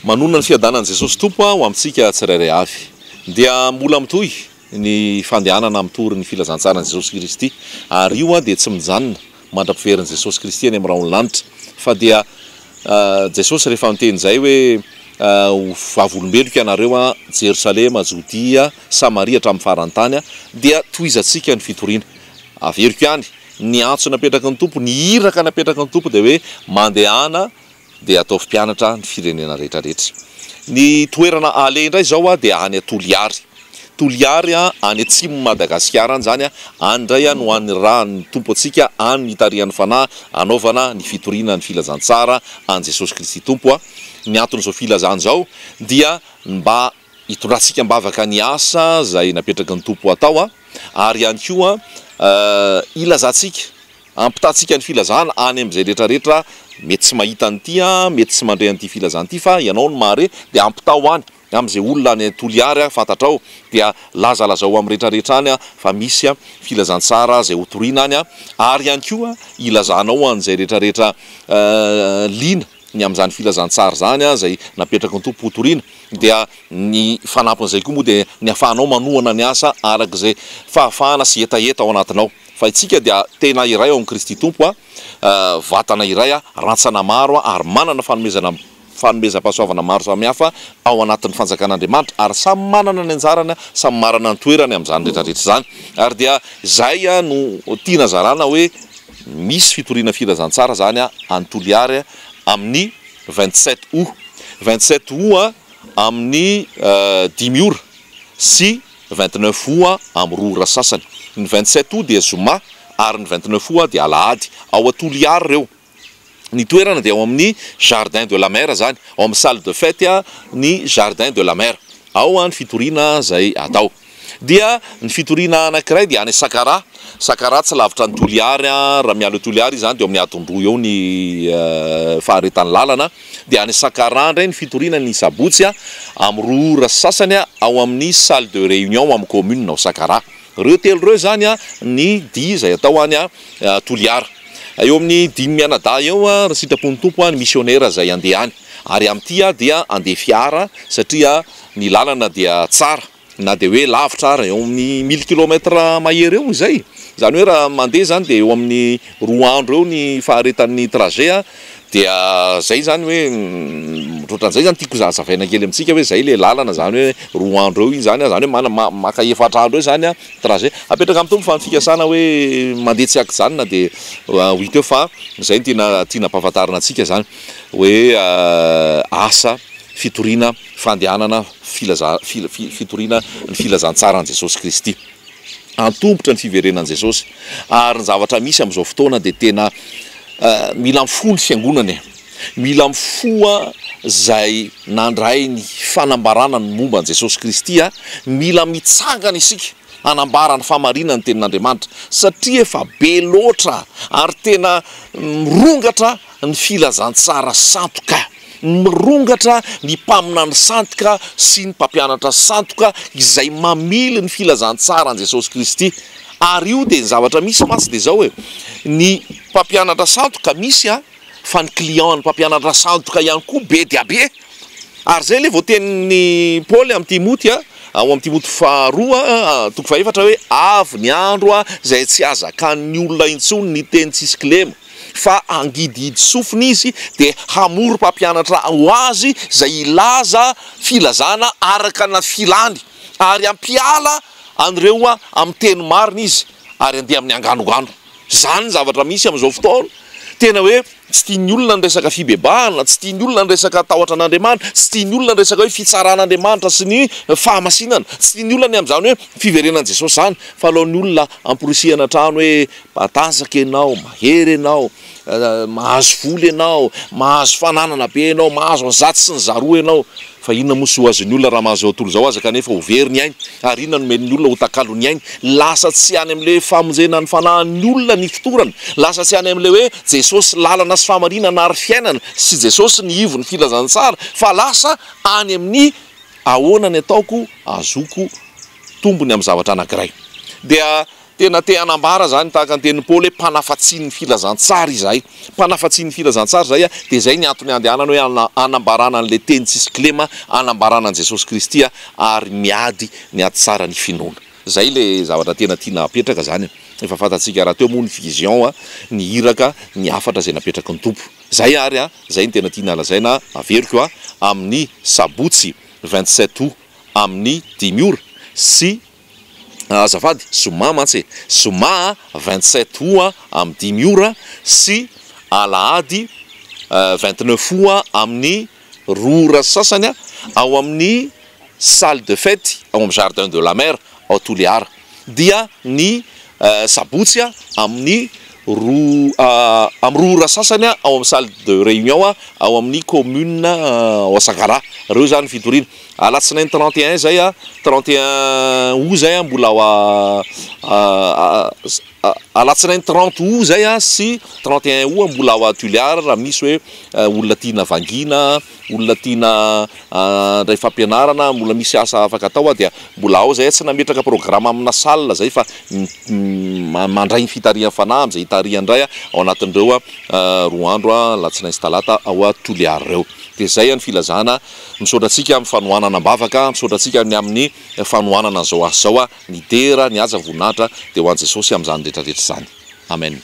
Manonona ny fiadanan'i Jesosy Tompo ho amintsika tsirairay avy. Dia mbola mitohy ny fandehanana mitory ny filazantsaran'i Jesosy Kristy, ary io dia tsy mijanona mandra-piverin'i Jesosy Kristy any amin'ny rahon'ny lanitra, fa dia Jesosy rehefa niteny izay hoe ho vavolombeloko ianareo Jerosalema, Jodia, Samaria hatramin'ny faran'ny tany, dia tohizantsika ny fitoriana. Averiko ihany, ny antso napetraky ny Tompo, ny iraka napetraky ny Tompo dia hoe mandehana dia ataovy mpianatra ny firenena rehetra rehetra. Ny toerana aleha indray izao dia any Toliary. Toliary any atsimon'i Madagasikara any izany, any indray no anirahan'ny Tompo antsika, any no itarihan'ny Fanahy anaovana ny fitoriana ny filazantsara an'i Jesosy Kristy Tompo. Ny anton'izao filazana izao dia mba hitondrantsika am-bavaka ny asa izay napetraky ny Tompo hatao ary ihany koa hilazantsika Ampitantsika ny filazana any amin'izay rehetra rehetra mety tsy mahita an'ity an, mety tsy mandre an'ity filazana ity fa ianao no mahare dia ampitao any amin'izay olona any Toliary an fantatrao dia lazalazao amin'ny rehetra rehetra any fa misy filazantsara izay hotorina any ary ihany koa ilazanao an'izay rehetra rehetra liana ny amin'izany filazantsara izany izay napetraky ny Tompo hotorina dia ny fanampin'izay koa moa dia ny ahafahanao manohana ny asa araka izay fahafahana sy hetaheta ao anatinao. Fa isika dia tena iray ao amin'i Kristy Tompo a, vatana iray a, rantsana maro a, ary manana fanomezana fanomezam-pahasoavana maro samihafa ao anatin'ny fanjakan'Andriamanitra, ary samy manana ny anjarany, samy marana ny toerany amin'izany rehetra rehetra izany. Ary dia izay no tiana zarana hoe misy fitoriana filazantsara izany any Toliary amin'ny 27 août. 27 août amin'ny dimy ora sy 29 août amin'ny roa ora sasany. Ny 27 août dia zoma ary ny 29 août dia alahady. Ao a Toliara ireo. Ny toerana dia ao amin'ny Jardin de la Mer izany, ao amin'ny salle de fête ny Jardin de la Mer. Ao ny fitoriana izay atao. Dia ny fitoriana anankiray dia any Sakaraha. Sakaraha tsy lavitra an'i Toliary, raha miala eo Toliary izy izany dia eo amin'ny adiny roa eo ny faharetan'ny lalana. Dia any Sakaraha indray ny fitoriana ny sabotsy amin'ny roa ora sy sasany ao amin'ny salle de réunion ao amin'ny commune ao Sakaraha. Ireo telo ireo izany ny dihy izay atao any Toliara. Eo amin'ny dimy mianadahy eo raha sitrapon'ny Tompo ny misionera izay handeha any. Ary amin'ity dia handeha fiara satria ny lalana dia tsara. Na dia hoe lavitra ara, eo amin'ny mille kilomètre mahery eo izay. Izany hoe raha mandeha izany dia eo amin'ny roa andro eo ny faharetan'ny trajet dia izay izany hoe ohatran'izay izany tiako hazavaina kely amintsika hoe izay ilay lalana izany hoe roa andro eo iny izany, izany hoe mana- maka efatra andro eo izany trajet. Apetraka amin'ny Tompo fa ny fikasana hoe mandeha tsy an-kijanona dia ho hita eo fa izay no tiana tiana ampahafantarina antsika izany hoe asa fitoriana fandehanana filaza fitoriana ny filazantsaran'i Jesosy Kristy. Antomotra ny fiverenan'i Jesosy. Ary ny zavatra misy amin'izao fotoana dia tena mila mifoha ny fiangonana e. Mila mifoha izay nandray ny fanambarana ny momba an'i Jesosy Kristy. Mila mitsangana isika hanambara ny fahamarinan'ny tenin'Andriamanitra satria efa be loatra ary tena mirongatra ny filazantsara sandoka. Mirongatra ny mpaminany sandoka sy ny mpampianatra sandoka izay mamily ny filazantsaran'i Jesosy Kristy. Ary io dia ny zavatra misy mantsy dia izao e, ny mpampianatra sandoka misy an, fa ny client an'ny mpampianatra sandoka ihany koa be dia be. Ary izay ilay voatenin'i Paoly amin'i Timoty an, ao amin'ny Timoty faharoa toko fahefatra hoe avy ny andro izay tsy hazakan'ny olona intsony ny teny tsisy kilema. fa hangidihidy sofina izy dia hamory mpampianatra ho azy izay hilaza filazana araka ny filany, ary hampiala an'ireo amin'ny teny marina izy ary handeha amin'ny anganongano. Izany ny zavatra misy amin'izao fotoana. Tena hoe tsy tian'ny olona ny resaka fibebahana, tsy tian'ny olona ny resaka tahotra an'Andriamanitra, tsy tian'ny olona ny resaka hoe fitsaran'Andriamanitra sy ny fahamasinana, tsy tian'ny olona ny amin'izany hoe fiverenan'i Jesosy izany, fa aleon'ny olona amporisihana hatrany hoe Matanjaka ianao, mahery ianao, mahazo vola ianao, mahazo fananana be ianao, mahazo an'izatsy sy ny zaroa ianao. Fa inona moa soa azon'ny olona raha mahazo izao tontolo izao aza kanefa ho very ny ainy? Ary inona no omen'ny olona ho takalon'ny ainy? Lasa tsy any amin'ilay famonjena ny fanahin'ny olona ny fotorana. Lasa tsy any amin'ilay hoe Jesosy lalana sy fahamarinana ary fiainana sy Jesosy ny ivon'ny filazantsara fa lasa any amin'ny ahoana ny ataoko ahazoako tombony amin'ny zavatra anankiray. Dia. Tena te hanambara izany tahaka ny tenin'i Paoly hoe mpanafatsin'ny filazantsara izahay. Mpanafatsin'ny filazantsara izahay dia izay ny antony andehanana hoe hanambarana an'ilay teny tsisy kilema, hanambarana an'i Jesosy Kristy ary miady ny ady tsara ny finoana. Izay ilay zavatra tena tiana apetraka izany. Efa fantatsika rahateo moa ny vision, ny iraka, ny hafatra izay napetraky ny Tompo. Izay ary, izay no tena tiana lazaina, averiko, amin'ny sabotsy 27 août amin'ny dimy ora sy Azafady, zoma mantsy e! Zoma 27 août amin'ny dimy ora sy alahady 29 août amin'ny roa ora sy sasany ao amin'ny salle de fête ao amin'ny jardin de la mer ao Toliara. Dia ny sabotsy amin'ny roa amin'ny roa ora sasany ao amin'ny salle de réunion ao amin'ny commune ao Sakaraha. Ireo izany fitoriana. Alatsinainy 31 zay a, 31 août zay a mbola ao alatsinainy 30 août zay a sy 31 août mbola ao Tuléar raha misy hoe olona tiana vangiana, olona tiana handray fampianarana, mbola misy asa afaka atao dia mbola ao zay, tsy nametraka programme amina salle zay fa mandray ny fitarihan'ny fanahy amin'izay hitarihany indray ao anatin'ireo roa andro alatsinainy sy talata ao Tuléar ireo. Dia zay ny filazana. Misaotra antsika amin'ny fanohanana am-bavaka, misaotra antsika ny amin'ny fanohanana an'izao asa izao, ny dera, ny haja, ny voninahitra dia ho an'i Jesosy amin'izany rehetra rehetra izany. Amen.